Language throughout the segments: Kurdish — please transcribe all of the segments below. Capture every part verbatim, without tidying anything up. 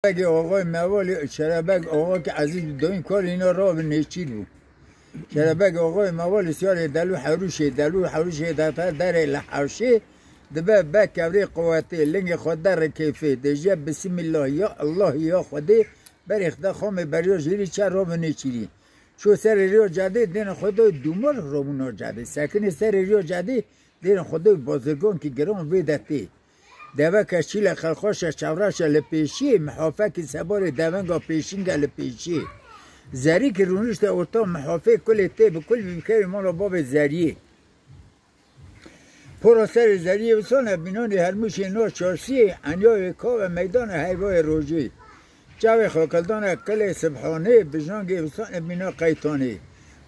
Şerebegê oxoyê Mevalî, Şerebeg oxo ki ezîz bi doyîn karê îna ra bi nêçîr bû. Şerebegê oxoyê Mevalî siyarê Delû Hewrûşê, Delû Hewrûşê data derê li hewşê, dibe be kevrê quwetê, lingê xwe derê kêfê, dêje Bismillah ya Allah ya Xwedê, berê xwe de xamê beriya jêrî çe ra bi nêçîrî. Ço serê rêya cadê, dêna xwe de dûmar rabûna cadê. Sekinê serê rêya cadê, dêna xwe de bazirgan ki giran vê de tê. Deveke çîle xelxaşe çavraşe li pêşiyê, mihafekî sebarê devenga pêşînge li pêşiyê. Zerî ki rûnişte orta mihafê kulê tê bi kul bî bikevê mala bavê Zeriyê. Pora serê Zeriyê wisane bînanê Hermûşê na çarsiyê, enyayê kave meydana heyvayê rojê. Çavê xakildana kilê Sibhanê, bijangê wisane bîna qeytanê.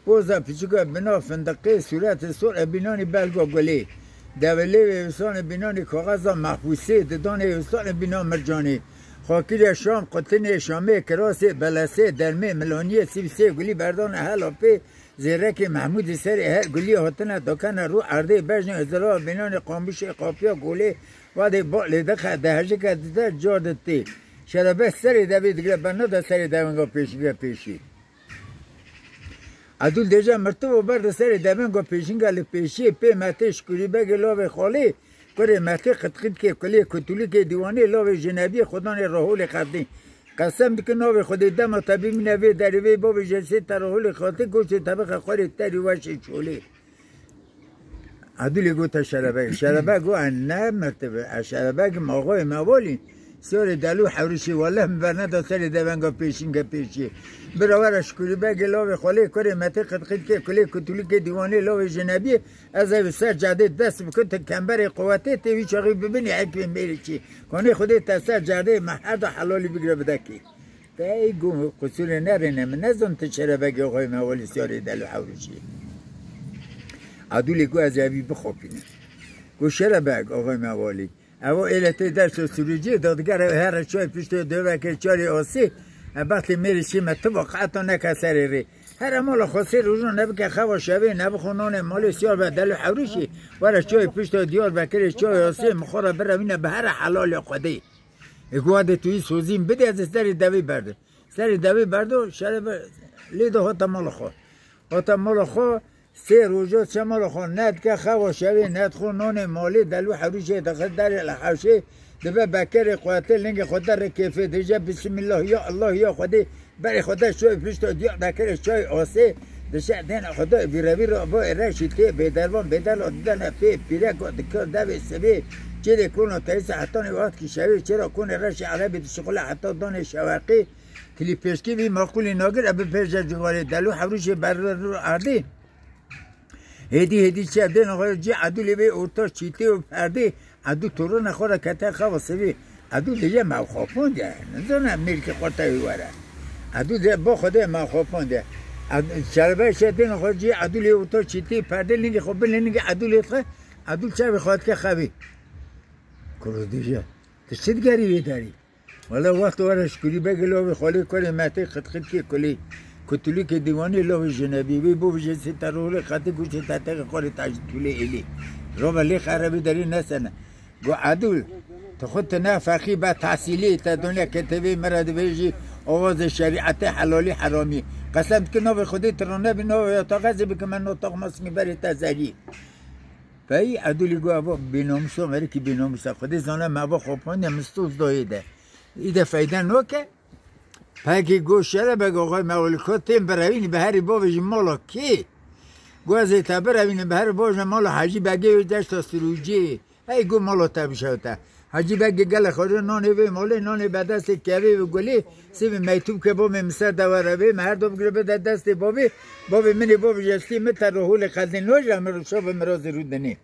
Poza piçûka bina findiqê, sûretê sor e bînanî belga gulê. Devilê wê wisane bînanî kaxeza mehbûsê, didanê wisane bîna mircanê. Xakirê Şam, qutinê Şamê, kirasê, belesê, dermê, milaniyê, sîvsê, gulî berdane hela pê, zêrekê Mehmûdê serê her guliyê hatine dakene rû erdê, bejnê hizira bînanê qamûşê, qapiya golê, vadê balê dixe, dehejike dide, car ditê. Şerebe serê devê digre, bernada serê devenga pêşî ve pêşî. Edûl dêje mirtivo berde serê devenga pêşînga li pêşiyê pê metê Şikûrîbegê lavê xalê, kurê metê qitqîtkê kulê kutulîkê dîwanê lavê jinebiyê xudanê raholê qerdî. Qesem dike navê Xwedê dema te bimîne vê derê vê bavê jestê te raholê xatê goştê te bixe xwarê terî weşê çolê. Edûlê gote Şerebeg. Şerebeg got, "Ez ne mirtiv, ez Şerebegim, axayê Mevalî. Siyarê Delû Hewrişî, weleh min berneda serê devenga pêşînge pêşiyê. Bira were Şikûrîbegê lavê xwelê kurê metê qitqîtkê kulê kutulîkê dîwanê lavê jinebiyê, ez ê bi ser cadê dest bikim, tu kemberê quwetê tê wî çaxî bibinî hekmê mêrê çî. Konê Xwedê te ser cadê me her du helalî bigire bidekê." Te ey got, "Qusûrê nerêne, min nezan tu Şerebegê axayê Mevalî siyarê Delû Hewrişî." Edûlê got, "Ez ê vî bixapînim." Got, "Şerebeg axayê Mevalî, evo êle tê derso sirûciyê, dadigere here çay piştê dövekê çarê asê, e, bextê mêrê şî me tu vaqeta neke serê rê. Here mala xwe sê rojan nebike xewa şevê, nebixwe nanê malê siyar be Delû Hewrişî, were çay pişta Diyarbekirê çay asê, min xwe re birevîne bi here helalê Xwedê." Ê ku wadê tu yî sozîn bidê, ez ê serê devê berdim. Serê devê berdo, Şerebe lê de hota mala xwe. Hota mala xwe, sê roja çe mala xwe, nedike xewa şevê, nedixwe nanê malê, Delû Hewrişê dixe derê li hewşê, dibe bekerê quwetê, lingê xwe derê kêfê, dêje Bismillah, ya Allah, ya Xwedê, berê xwe de çay pişta Diyarbekirê çay asê, dişe dêna xwe de vîrevî re bo êreşî tê, bêdervan bêdela didene pê, pîreka dikir devê sibê, çêlê kona teysa hetanê wextkî şevê, çêra konê reşê erebî dişixule heta danê şeweqê, tilî pêşkê vî maqûlî nagir, e bi pêşe ciwarê Delû Hewrişê berro erdê. Hêdî hêdî çe dêna xwe cî Edûlê vê orta çîtê û perdê, Edû torona xwe re kete xewa sivê. Edû dêje me xapon de. Nizana mêrkê xwe tevî were. Edû de bo xwe de me xapon de. Ed-, Şerebe şe dêna xwe cî Edûlê orta çîtê perdê lingê xwe bin lingê Edûlê dixe. Edûl çavê xwe dike xevê. Kuro dêje, "Tu çi digerî wê derî?" Wele wext were Şikûrîbegê lavê xwelê kurê metê qitqîtkê kulê, kutulîkê dîwanê lavê jinebî, wê bo vijê sê te rolê qetê goştê te texê xwarê te ji tûlê êlî. Robe lê xerevî derî nesene. Got, "Edûl, tu xwe tu ne feqî be tehsîlî, te donya ketevê min re dibêjî, awazê şerîetê helalî heramî. Qesem dike navê Xwedê tu ronebî, navê ya taxezê bike me no taxmasmî berê te zerî." Pey Edûlî got, "Evo bênamûsa, merikî bênamûsa. Xwedê zane me eva xapandine min stoz dayê de. Î de feyde nake." Pekî got, "Şerebeg axayê Mewlî, ka tên birevînî biherî bavêjî mala kê?" Got, "Ez ê te birevînim biherî bavêje mala Hecî Begê wê deşta Sirûcê." Hey got, "Mala te bişewte." Hecî Begê gelek xwe nanê vê malê, nanê be destê kevê ve gulê, sivê meytûb ke bavê min ser de were vê, me her do bigire bide destê bavê, bavê min ê bavêje stî min te rohulê qedên loja min roşa ve mirazê rûdinê.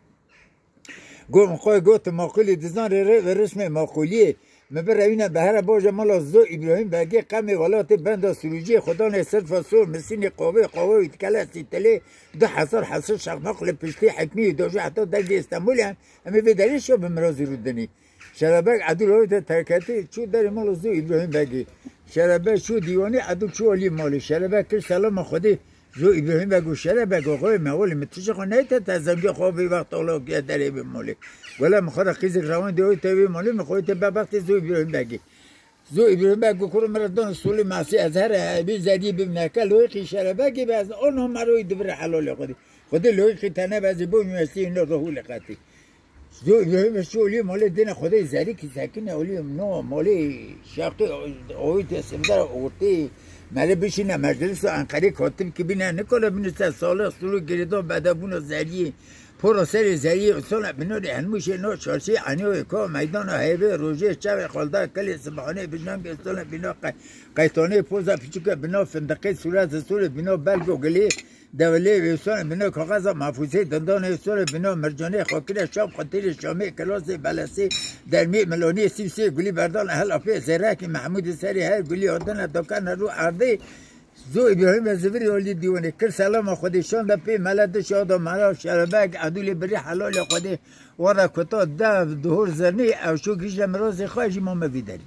Got, "Min xwe got, tu maqûlî dizan rê rê ve rişmê maqûliyê. Min birevîne bi here baje mala Zo Îbrahîm Begê qemê welatê benda Sirûciyê, xudanê sirfa sor, misînê qavê, qawê wî tikele sîtilê, du hezar hesir şaqmaq li piştî hekmî wî dojo heta dengê Îstanbulê em, em ê vê derê şo bi mirazî rûdinî." Şerebek Edûl ewê de terketî çû derê mala Zo Îbrahîm Begê. Şerebek çû dîwanê, Edûl çû alî malê. Şerebek kir selama Xwedê, Zo Îbrahîm Beg û Şere Beg û xwe me welê min tiştê xwe neyte te zengê xwe vê wext ola kiye derê vê malê. Wele min xwe re qîzik rewan dê oy te vê malê min xwe te bebextê Zo Îbrahîm Begê. Zû Îbrahîm Beg û kurê min re dan solê masî ez here bî zedî bim neke loyîqî şerebekî be ez ono meroyî dibire helalê xwedî. Xwedî loyîqî te nebezî bo unîversîteyê ne rohûlê qetî. Zû Îbrahîm Beg çû olî malê dêne xwedê zerîkî sekine olî no malê şaqî oyî te simdara ortê mere bişîne meclis û Enqerê katib ki bîne nikole binise salix sulu girêdan bedebûna zeriyê. Poro serê zeriyê, sona binodê henmûşê no çarşî, enyoyê ko, meydana heyvê, rojê, çavê, xalda, kelê, sibahanê, bijnangê, sona bina qe-, qeytanê, poza piçike, bina findiqê, sûra zisûrê, bina belgo gilê, dewilê, wê sona bina kaxeza mafûsê, dindanê, sona bina mircanê, xakirê, şam, xatirê, şamê, kilasê, belesê, dermê, milonê, sîvsê, gulî, berdana, helafê, zêrekî, mehmûdê, serê her gulî, odina, dokana, rû, erdê, Zû Îbrahîm Bezivirî olî dîwanê kir selama xwedî şanda pê mele di şada mela şerebek edûlê birî helalê xwedê were kuta dev duhur zernî ew şo gîj de mirazê xwe jî mame vî derî.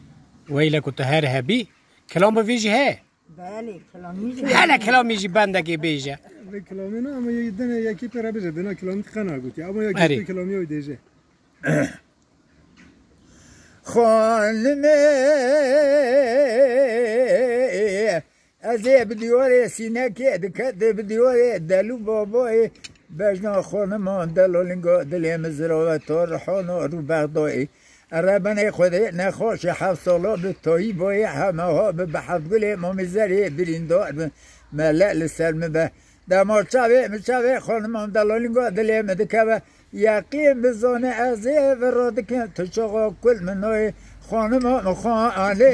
Weyle ku tu her hebî, kilam bi vî jî heye. Belê, kilamî jî. Hele kilamî jî bendekê bêje. Vê kilamî ne, ama yê dine yekî pê re bêje, dina kilamî qena gotiye, ama yekî Erê. Tu kilamî ew dêje. Xanimê, ez ê bi dîwarê sînekê diketê bi dîwarê delû babayê bejna xanima delalinga dilê min zirave tar hana rû bexdayê. Erebenê Xwedê nexweşê heft sala bi tayî bayê heme ha bi bi heft gulê mamê zerê birîndar bi mele li ser min be. Dema çavê min çavê xanimam delalinga dilê min dikeve. Yeqîn bizane ez ê vira dikim, tu çaxa kul min nayê, xanima min xanê.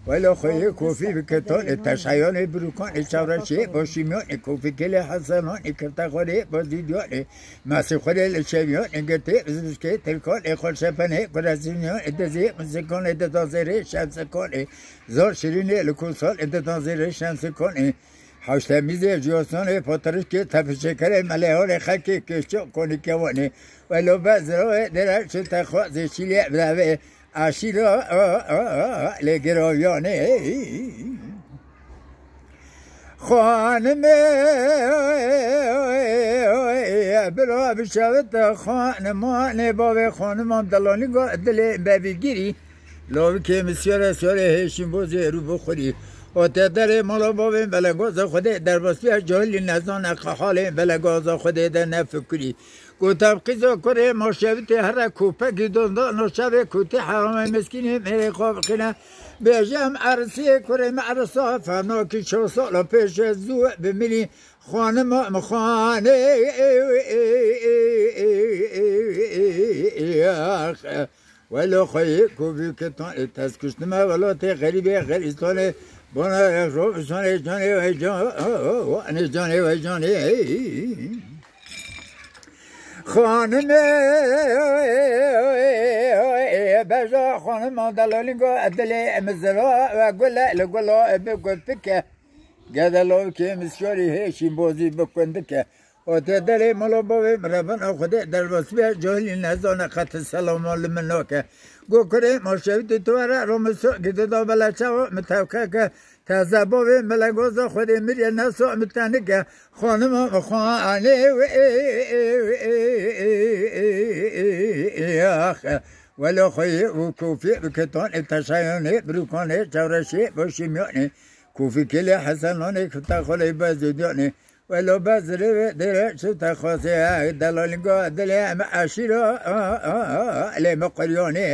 Wela xweyê kofî bi ketanê, teşeyanê birûkanê, çewreşê başîmiyanê, kofî kelê hesenanê, kirtexwarê bazîdiyanê, mesî xwedê li şeviyanê, girtê bizbiskê tirkanê, xweşepenê, kuresîniyanê, dizê mizikanê, dida zêrê şemsikanê, zor şirînê li kosalê, dida zêrê şemsikanê. Hewştemîzê, jiyasanê, patirişkê, tefişêkerê, melêhorê, xelkê, kêşo, konîkewanê, welo be ziravê, dêre, çi te xwazê, şîlê, birevê, eşîra, lê giraviyanê. Xanimê, bira bişevite, xanimanê bavê, xaniman delanî go dilê bevîgirî. Lavikê min siyare siyare hêşîn bozê rû bixurî. O te derê mala bavê belengoza Xwedê derbasiya cahilî nezane qe halê belengoza Xwedê de nefikirî. Gotem qîza kurê ma şevitê here kopekî donda no şevê kotê heramê miskînê mêrê xwe bixîne. Bêje em erisiyê kurê me erisa fernakî çar sala pêş ez zû bimirî. Xanima min xanê Welo xweyê kovî ketanê tez kuştime welatê xerîbê xeristanê bona roşanê canê wey canê canê wey canê. Xanimê beja xanima delalinga dilê mizra ve gule li gula bi gul bike. Gede lavkê misyarî hêşî bozî bi kundike. O tê derê mala bavê min re bena Xwedê derbas be, cahilî nezane qet selama li min nake. Go kurê ma şewitî tu were, ro min sokî tu da bele çawa min tevkeke. Teze bavê min lengoza Xwedê mirye ne so min tenike. Xanima min xanê wê. Welo xweyê û kofî bi ketanê teşeyanê, birûkanê, çewreşê, başîmiyanê, kofî kelê hesenanê, kifte xwelê bezûdiyanê. Welo bezirê wê dêre çi te xwazê, delalinga dilê em eşîra lê me qeryanê.